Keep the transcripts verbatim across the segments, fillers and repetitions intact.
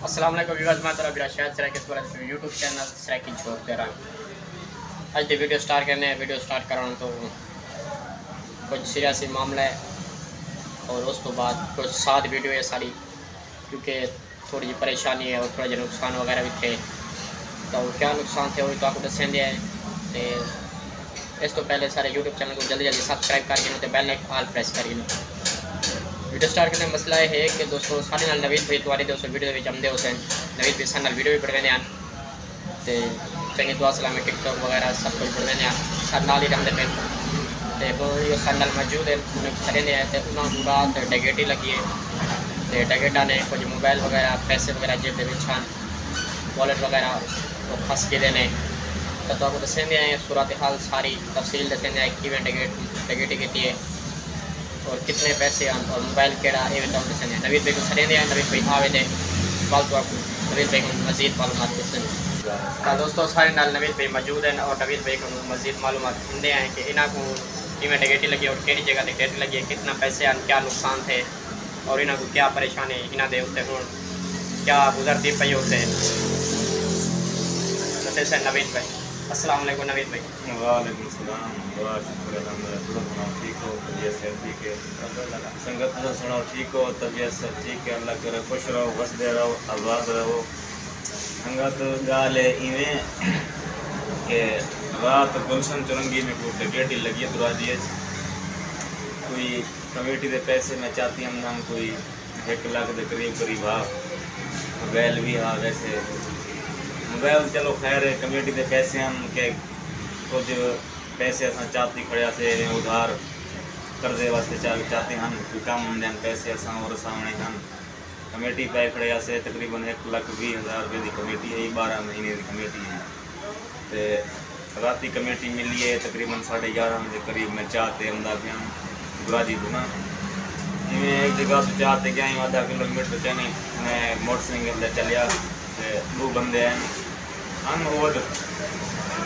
السلام علیکم ویورز، میں تہاݙا بھرا شاہد سرائیکی، تہاݙے ویڈیو چینل سرائیکی جھوک تے رہا۔ اڄ دی ویڈیو سٹارٹ کرݨے ہیں۔ ویڈیو سٹارٹ کرݨ توں کجھ سیریس ہی معاملہ ہے، اور اس تو بعد کجھ ساد ویڈیو ہے ساری، کیونکہ تھوڑی جی پریشانی ہے اور تھوڑا جہا نقصان وغیرہ بھی تھے۔ تو کیا نقصان تھے، وہ بھی تہاکوں ݙسیندے ہیں۔ تے اس تو پہلے سارے یوٹیوب چینل کو جلدی جلدی سبسکرائب کر گھنو تے بیل آل پریس کر گھنو۔ ویڈیو سٹارٹ کرݨے، مسئلہ یہ ہے کہ دوستو، سارے نال نوید بھائی تہاݙے دوستو ویڈیو دے وچ آندے ہوسن، نوید بھائی سارے نال ویڈیو بھی بݨویندے ہیں تے چنڳی دعا سلام، ٹک ٹاک وغیرہ سب کجھ بݨویندے ہیں، سارے نال ہی رہندے پئے۔ تے ہݨ وی او سارے نال موجود ہیں، انہیں کوں سݙیندے ہیں تے انہاں کوں رات ڈکیٹی لڳی ہے۔ تے ڈکیٹاں نے کجھ موبائل وغیرہ، پیسے وغیرہ جیب دے وچ ہن، والٹ وغیرہ او کھس گھدے نے۔ تاں تہاکوں ݙسیندے ہیں صورتحال ساری تفصیل ݙسیندے ہیں کیویں ڈکیٹ-، ڈکیٹی کیتی ہے اور کتنے پیسے ہن اور موبائل کیڑھا، اے وی تہاکوں ݙسیندے ہیں۔ نوید بھائی کوں سݙیندے ہیں، نوید بھائی آ ویندے، ول تہاکوں نوید بھائی کوں مزید معلومات ݙسیندے ہیں۔ تاں دوستو، سارے نال نوید بھائی موجود ہیں اور نوید بھائی کوں مزید معلومات گھندے ہیں کہ انہاں کوں کیویں ڈکیٹی لڳی اور کیڑھی جگہ تے ڈکیٹی لڳی ہے، کتنا پیسے ہن، کیا نقصان تھے۔ اور انہاں کوں کیا پریشانی، انہاں دے اتے ہݨ کیا گزردی پئی ہوسے۔ ݙسیسن نوید بھائی۔ السلام علیکم نوید بھائی۔ وعلیکم السلام، دعا شکر الحمدللہ، تساں سݨاؤ ٹھیک ہو، طبیعت صحت ٹھیک ہے؟ سنگت تساں سݨاؤ ٹھیک ہو، طبیعت صحت ٹھیک ہے، اللہ کرے خوش رہو، وسدے رہو، آباد رہو۔ سنگت، ڳالھ ہے ایویں کہ رات گلشن چرنگی میں کوئی ڈکیٹی لڳی ہے دروازے اچ، کوئی کمیٹی دے پیسے میں چاتی ہم ہم کوئی ہک لکھ دے قریب قریب ہا۔ موبائل وی ہا، ویسے موبائل چلو خیر ہے، کمیٹی دے پیسے ہن کہ کجھ پیسے اساں چاتی کھڑے ہاسے، ایویں ادھار قرضے واسطے چا-، چاتے ہن، کوئی کم آندے ہن پیسے اساں اور سامݨے ہن۔ کمیٹی پئے کھڑے ہاسے، تقریباً ہک لکھ ویہہ ہزار روپے دی کمیٹی ہے، بارہ مہینے دی کمیٹی ہے۔ تے راتی کمیٹی ملی ہے تقریباً ساڑھے یارہاں دے قریب، میں چاہ تے آندا پیاں دراجی توں نا۔ ایویں ہک جگہ توں چاہ تے ڳیا ہوں، آدھا کلو میٹر کائنی، میں موٹر سائیکل تے چلیا تے ݙو بندے ہن، ہن اوڈ،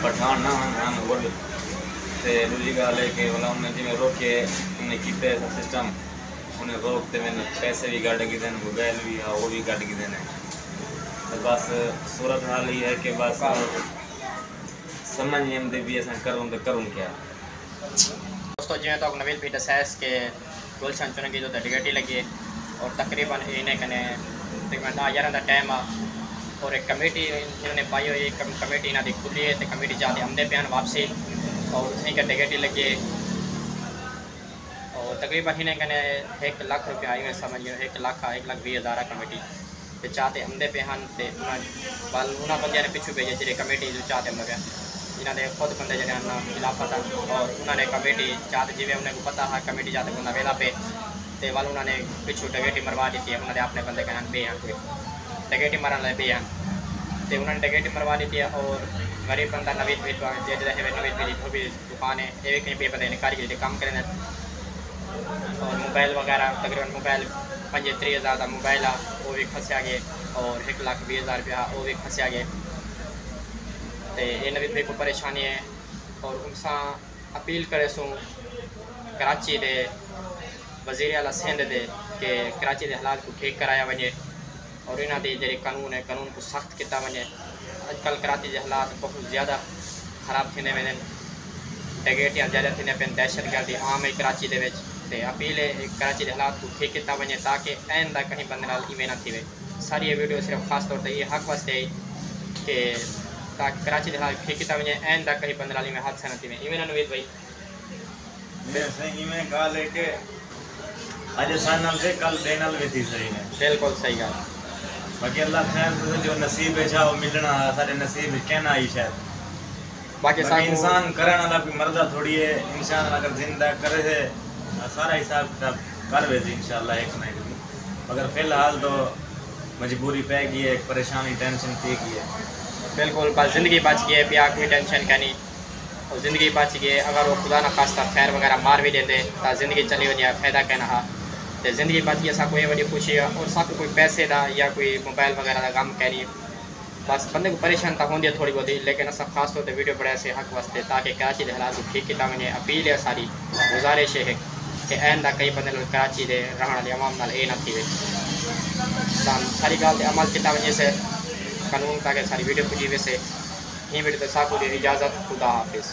پٹھان نہ ہن، ہن اوڈ۔ تے ݙوجھی ڳالھ ہے کہ ولا انہیں جیویں روکے، انہیں کیتے سسٹم، انہیں روک تے میݙے پیسے وی کڈھ گھدن، موبائل وی ہا، او وی کڈھ گھدے نے۔ تے بس صورتحال ایہ ہے کہ بس سمجھ نہیں آندی پئی اساں کروں تے کروں کیا۔ دوستو، جیویں تہاکوں نوید بھائی ݙسائس کہ گلشن چرنگی دے اتے ڈکیٹی لڳی ہے اور تقریباً انہیں کنے تقریباً ݙاہ یارہاں دا ٹائم آ اور ایک کمیٹی انہوں نے پائی ہوئی ہے، کم-، کمیٹی انہاں دی کھلی ہے تے کمیٹی چاہ تے آندے پئے ہن واپسی اور اتھیں ہک ڈکیٹی لڳی ہے۔ اور تقریباً ہنیں کنے ہک لکھ روپیہ، ایویں سمجھ گئے، ہک لکھ آ، ہک لکھ ویہہ ہزار آ کمیٹی۔ تے چاہ تے آندے پئے ہن تے انہاں ول انہاں بندیاں نے پچھوں بھیجے جیڑھے کمیٹی جو چاہ تے آندے پئے ہن۔ انہاں دے خود بندے جیڑھے ہن نا خلافت ہن اور انہاں نے کمیٹی چاہ تے، جیویں انہیں کوں پتہ ہا کمیٹی چاہ تے بندہ ویلا پئے تے ول انہاں نے پچھوں ڈکیٹی مروا ݙتی ہے، انہاں دے اپݨے بندے کہیں ہن، ٻئے ہن کوئی ڈکیٹی مارݨ والے ٻئے ہن۔ تے انہاں نے ڈکیٹی مروا ݙتی ہے اور غریب بندہ نوید بھائی تہاکوں ݙیکھدے ہوئے، نوید بھائی دی دھوبی دکان ہے، اے وی کہیں ٻئے بندے نے کاریگری دے کم کریندے۔ اور موبائل وغیرہ، تقریباً موبائل پنجے تریہہ ہزار دا موبائل آ، او وی کھسیا ڳئے اور ہک لکھ ویہہ ہزار روپیہ آ، او وی کھسیا ڳئے۔ تے اے نوید بھائی کوں پریشانی ہے اور اساں اپیل کریسوں کراچی دے وزیر اعلیٰ سندھ دے کہ کراچی دے حالات کوں ٹھیک کرایا ونڄے اور انہاں دی جیڑھی قانون ہے، قانون کوں سخت کیتا ونڄے۔ اڄ کل کراچی دے حالات بہت زیادہ خراب تھیندے ویندن، ڈکیٹیاں زیادہ تھیندیاں پئن، دہشت گردی عام ہے کراچی دے وچ۔ تے اپیل ہے کراچی دے حالات کوں ٹھیک کیتا ونڄے تاکہ آئندہ کہیں بندے نال ایویں نہ تھیوے۔ ساری اے ویڈیو صرف خاص طور تے اے حق واسطے ہے کہ تاکہ کراچی دے حالات ٹھیک کیتا ونڄے، آئندہ کہیں بندے نال ایویں حادثہ نہ تھیوے۔ ایویں نہ نوید بھائی؟ میں سائیں، ایویں ڳالھ ہے کہ اڄ اساݙے نال تھئے، کل ٻئے نال وی تھی سڳدے نے۔ بالکل صحیح ڳالھ۔ باقی اللہ خیر ݙیوے، جو نصیب اچ ہا، او ملݨا ہا، ساݙے نصیب اچ کائنا ہئی شاید۔ باقی باقی ساکوں انسان کرݨ والا کوئی مردا تھوڑی ہے، انسان اگر زندہ کرے ہے، سارا حساب کتاب کر ویسی انشاءاللہ ہک نہ ہک ݙینہہ۔ مگر فی الحال تو مجبوری پئے ڳئی ہے، پریشانی، ٹینشن تھی ڳئی ہے۔ بالکل، بس زندگی بچ ڳئی ہے، ٻیا کوئی ٹینشن کائنی۔ او زندگی بچ ڳئی ہے۔ اگر او خدا نخواستہ فائر وغیرہ مار وی ݙیندے تاں زندگی چلی ونڄے ہا، فائدہ کائنا ہا۔ تے زندگی بچ ڳئی، ساکوں اے وݙی خوشی ہے۔ اور ساکوں کوئی پیسے دا یا کوئی موبائل وغیرہ دا غم کائنی۔ بس بندے کوں پریشانی تاں ہوندی ہے تھوڑی بہت، لیکن اساں خاص طور تے ویڈیو بݨائیسے حق واسطے تاکہ کراچی دے حالات کوں ٹھیک کیتا ونڄے۔ اپیل ہے ساری، گزارش ہے کہ آئندہ کہیں بندے نال، کراچی دے رہݨ والی عوام نال اے نہ تھیوے۔ تاں ساری ڳالھ تے عمل کیتا ونڄے سے، قانون تاکہ ساری ویڈیو پڄی ویسے۔ ایں ویڈیو تے ساکوں ݙیو اجازت، خدا حافظ۔